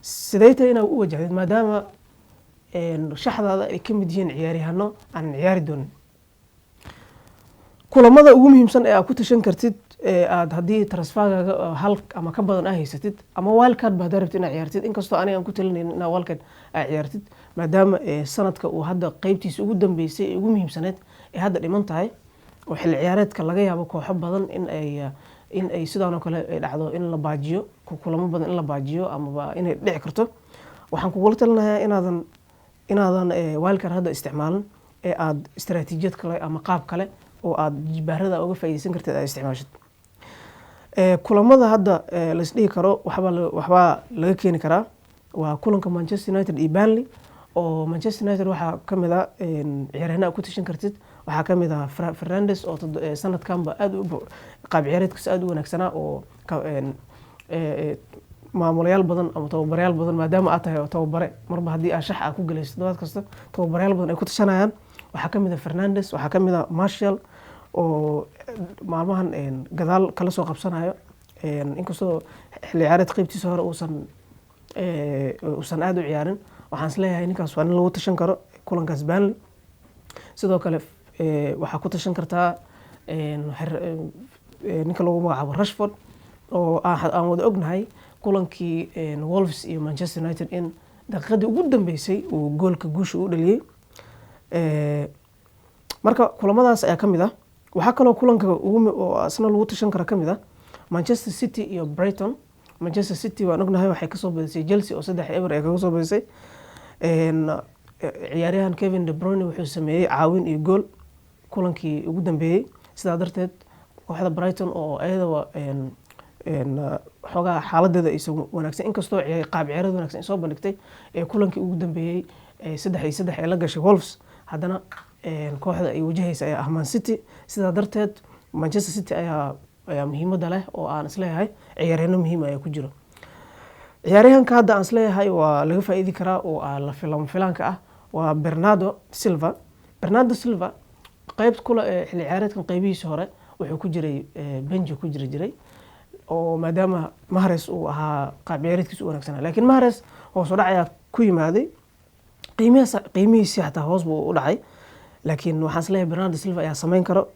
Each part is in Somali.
Sidee tahay inaad u wajahdid, maadaama shaxdaada ay ka mid yihiin ciyaaryahano aanan ciyaari doonin? Kulamada ugu muhiimsan ee aad ku tashan kartid ee aad haddii transfergaaga hal ama ka badan aa haysatid ama wildcard ba haddaa rabtid inaad ciyaartid, inkastoo aniga aan ku talinaynin inaad wildcard aad ciyaartid, maadaama sanadka uu hadda qeybtiisa ugu dambeysay ee ugu muhiimsaneed ee hadda dhiman tahay, oo xilli ciyaareedka laga yaabo kooxo badan in ay sidaan oo kale ay dhacdo in la baajiyo kulamo badan, in la baajiyo amaba inay dhici karto. Waxaan kugula talinayaa inaadan wildcard hadda isticmaalin ee aad istaraatiijiyad kale ama qaab kale oo aad jibaarada uga faa'iideysan kartid aad isticmaashid. Kulamada hadda laisdhihi karo waxbaa laga keeni karaa waa kulanka Manchester United iyo Burnley, oo Manchester United waxaa ka mid ah ciyaaryahanno aad ku tashan kartid. Waxaa ka mid ah Fernandes oo sanadkanba aad u qaab ciyaareedkiisa aad u wanaagsanaa, oo maamulayaal badan ama tababarayaal badan, maadaama aad tahay tababare, marba haddii aad shax aad ku galayso toddobaad kasta, tababarayaal badan ay ku tashanayaan. Waxaa ka mid ah Fernandes, waxaa ka mid ah Martial oo maalmahan gadaal kala soo qabsanayo, inkastoo xilli ciyaareed qeybtiisa hore uusan aad u ciyaarin. Waxaan isleeyahay ninkaas waa nin lagu tashan karo kulankaas Burnley. Sidoo kale waxaa ku tashan kartaa ninka lagu magacaabo Rashford, oo aan wada ognahay kulankii Wolves iyo Manchester United in daqiiqadii ugu dambeysay uu goolka guusha u dhaliyey. Marka kulamadaas ayaa ka mid ah. Waxaa kaloo kulanka oo isna lagu tashan kara ka mid ah Manchester City iyo Brighton. Manchester City waan ognahay waxay kasoo badisay Chelsea oo 3-0 ay kaga soo badisay. Ciyaaryahan Kevin De Bruyne wuxuu sameeyey caawin iyo gool kulankii ugu dambeeyey. Sidaa darteed kooxda Brighton oo ayadaba xoogaa xaaladeeda aysan wanaagsan, inkastoo qaab ciyaareed wanaagsan ay soo bandhigtay ee kulankii ugu dambeeyey 3-3 ay la gashay Wolves, haddana kooxda ay wajahaysa ayaa ah Man City. Sidaa darteed Manchester City ayaa muhiimadda leh oo aan isleeyahay ciyaaryahanno muhiim ayaa ku jiro. Ciyaaryahanka hadda aan isleeyahay waa laga faa'iidi karaa oo la lama filaanka ah waa Bernardo Silva. Bernardo Silva qeyb kula xilli ciyaareedkan qeybihiisa hore wuxuu ku jiray bench ku jiri jiray, oo maadaama Mahrez uu ahaa qaab ciyaareedkiisa u wanaagsanaa, laakiin Mahrez hoos u dhac ayaa ku yimaaday, qiimihiisi xataa hoos buu u dhacay. Laakiin waxaan isleeyahay Bernardo Silva ayaa sameyn karo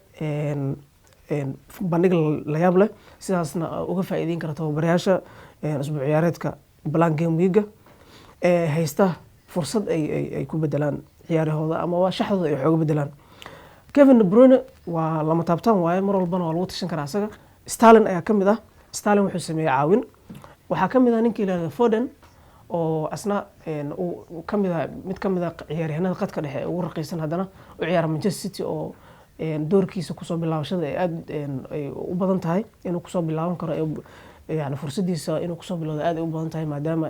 bandhig la yaab leh, sidaasna uga faa'iideyn kara tababarayaasha usbuuc ciyaareedka blank game week-ga ee haysta fursad ay ku bedelaan ciyaarahooda ama waa shaxdooda ay xooga bedelaan. Kevin De Bruyne waa lama taabtaan waaye, mar walbana waa lagu tashan karaa asaga. Sterling ayaa ka mid ah. Sterling wuxuu sameeyey caawin. Waxaa ka mid ah ninkii yihahda Foden, oo asna uu ka mid ah mid ka mid ah ciyaaryahanada qadka dhexe ee ugu raqiisan, haddana u ciyaara Manchester City, oo doorkiisa kusoo bilaabashada ay aad ay u badan tahay inuu kusoo bilaaban karo, yani fursadiisa inuu kusoo bilowdo aad ay u badan tahay, maadaama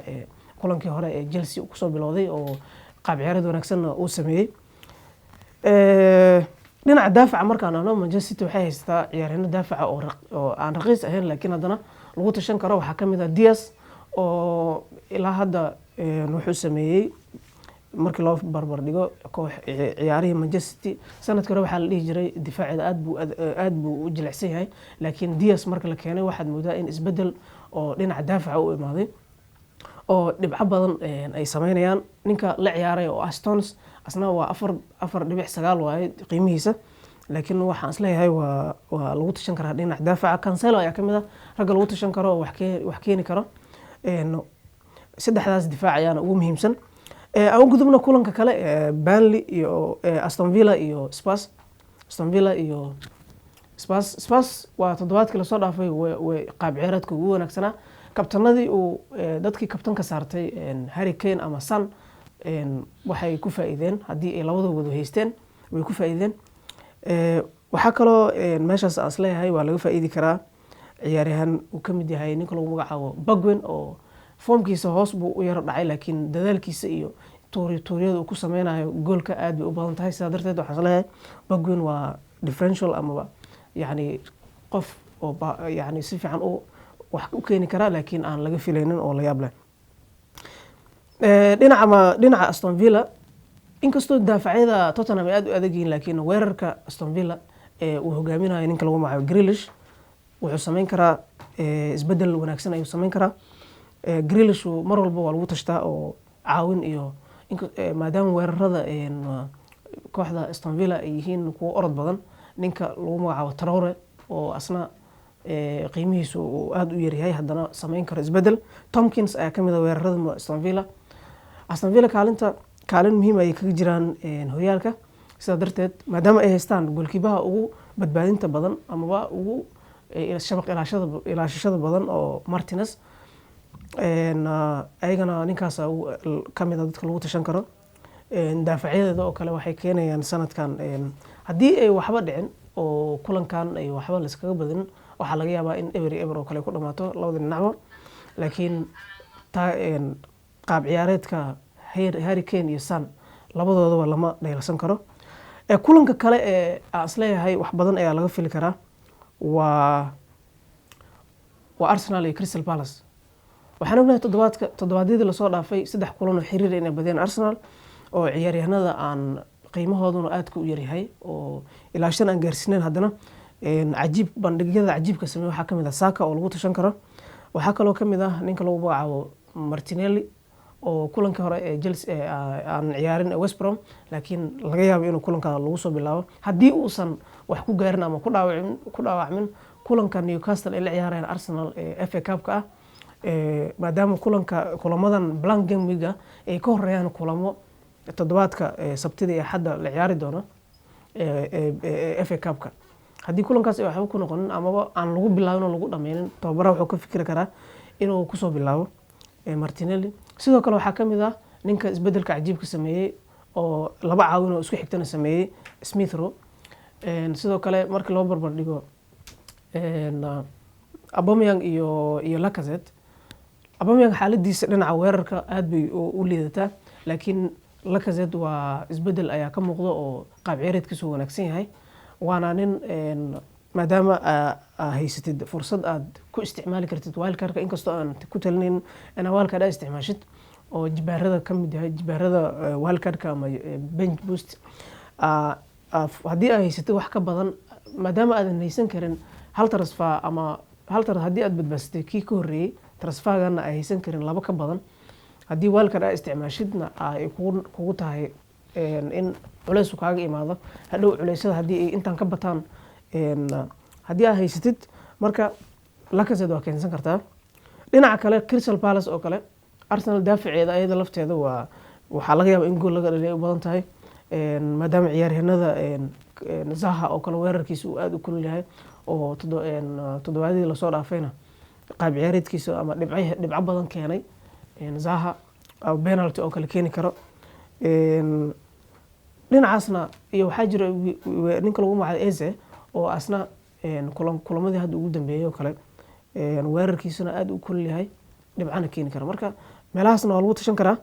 kulankii hore ee Chelsea uu kusoo bilowday oo qaab ciyaareed wanaagsanna uu sameeyey. Dhinaca daafaca markaan ahno, Manchester City waxay haysataa ciyaaryahano daafaca oo aan raqiis ahayn, laakiin haddana lagu tashan karo. Waxaa ka mid ah Dias, oo ilaa hadda wuxuu sameeyey, markii loo barbar dhigo koox ciyaarihii Manchester City sanadkii hore, waxaa la dhihi jiray difaaceeda aad buu u jilicsan yahay, laakiin Dias marka la keenay waxaad moodaa in isbedel oo dhinaca daafaca u imaaday oo dhibco badan ay sameynayaan. Ninka la ciyaaray oo ah Stones asna waa 4.9 waaye qiimihiisa, laakiin waxaan isleeyahay waa lagu tashan karaa dhinaca daafaca. Cancelo ayaa kamid ah ragga lagu tashan karo oo wax keeni karo. Saddexdaas difaac ayaana ugu muhiimsan. Aan u gudubno kulanka kale, Burnley iyo Aston Villa iyo Spurs. Aston Villa iyo Spurs. Spurs waa toddobaadkii lasoo dhaafay way qaab ciyaareedka ugu wanaagsanaa. Kabtanadii uu dadkii kabtanka saartay Harry Kane ama Son waxay ku faa'iideen, haddii ay labadooda haysteen way ku faa'iideen. Waxaa kaloo meeshaas aan isleeyahay waa laga faa'iidi karaa ciyaaryahan uu ka mid yahay ninka lagu magacaabo Bergwijn, oo foomkiisa hoos buu u yaro dhacay, laakiin dadaalkiisa iyo tuuryada uu ku sameynayo goolka aad bay u badan tahay. Sidaa darteed waxaan isleeyahay Bergwijn waa differential amaba yacni qof oo yacni si fiican u wax u keeni kara, laakiin aan laga filaynin oo la yaab leh. Dhinaca Aston Villa, inkastoo daafacyada Tottenham ay aad u adag yihiin, laakiin weerarka Aston Villa ee uu hogaaminayo ninka lagu magacaabo Grealish wuxuu sameyn karaa isbedel wanaagsan ayuu sameyn karaa. Grealish mar walba waa lagu tashtaa oo caawin iyo maadaama weerarada kooxda Aston Villa ay yihiin kuwo orod badan, ninka lagu magacaabo Traore oo asna qiimihiisu uu aada u yaryahay, haddana sameyn karo isbedel. Tomkins ayaa kamid ah weerarada Aston Villa. Aston Villa kaalin muhiim ayay kaga jiraan horyaalka. Sidaa darteed, maadaama ay haystaan goalkeeper-ha ugu badbaadinta badan amaba ugu shabaq ilaashashada badan oo Martinez, ayagana ninkaas kamid a dadka lagu tashan karo. Daafacyadeeda oo kale waxay keenayaan sanadkan, haddii ay waxba dhicin oo kulankan ay waxba layskaga badinin, waxaa laga yaabaa in 0-0 oo kale ku dhamaato labada dhinacba. Laakiin qaab ciyaareedka Harry Kane iyo Son labadoodaba lama dheelsan karo. Kulanka kale ee aan isleeyahay wax badan ayaa laga fili karaa waa Arsenal iyo Crystal Palace. Waxaan ognahay toddobaadyadii lasoo dhaafay saddex kulan oo xiriir inay badiyeen Arsenal, oo ciyaaryahanada aan qiimahooduna aadka u yaryahay oo ilaa 5 aan gaarsiinayn, haddana cajiib bandhigyada cajiibka sameey. Waxaa kamid ah Saka oo lagu tashan karo. Waxaa kaloo kamid ah ninka lagu magacaabo Martinelli oo kulankii hore ee Chelsea aan ciyaarin ee West Brom, laakiin laga yaabo inuu kulanka lagu soo bilaabo haddii uusan wax ku gaarin ama ku dhaawacmin kulanka Newcastle ay la ciyaarayaan Arsenal ee FA Cup-ka ah, maadaama kulamadan blank game week ay ka horeeyaan kulamo toddobaadka Sabtida iyo Axadda la ciyaari doono FA Cup-ka. Haddii kulankaas ay waxba ku noqonin amaba aan lagu bilaabin oo lagu dhameynin, tababaraha wuxuu ka fikri karaa inuu kusoo bilaabo Martinelli. Sidoo kale waxaa kamid ah ninka isbedelka cajiibka sameeyey oo laba caawin oo isku xigtana sameeyey, Smith Rowe. Sidoo kale markii loo barbar dhigo Aubameyang iyo Lacazette, Aubameyang xaaladiisa dhinaca weerarka aad bay u liidataa, laakiin Lacazette waa isbedel ayaa ka muuqda oo qaab ciyaareedkiisu wanaagsan yahay. Waana nin maadaama aa haysatid fursad aad ku isticmaali kartid wildcardka, inkastoo aan ku talinayn inaa wildcard aa isticmaashid, oo jibaarada ka mid yahay jibaarada wildcardka ama bench boost, haddii aad haysatid wax ka badan, maadaama aadan haysan karin hal transfer ama hal haddii aad badbaadsatay kii ka horreeyey, transfergana ay haysan karin laba ka badan, haddii wildcard aa isticmaashidna ay kugu tahay in culeysku kaaga imaado hadhow culeysyada haddii ay intaan ka bataan. Haddii aad haysatid marka Lacazette waa keensan kartaa. Dhinaca kale Crystal Palace oo kale, Arsenal daafaceeda ayada lafteeda waxaa laga yaabaa in gool laga dhaliya u badan tahay, maadaama ciyaaryahanada Zaha oo kale weerarkiisa uu aada u kulul yahay oo toddobaadadii lasoo dhaafayna qaab ciyaareedkiisa ama dhibco badan keenay. Zaha penalty oo kale keeni karo dhinacaasna. Iyo waxaa jira ninka lagu magacaabo Eze oo asna kulamadii hadda ugu dambeeyey oo kale weerarkiisuna aada u kulul yahay, dhibcana keeni kara. Marka meelahaasna waa lagu tashan karaa.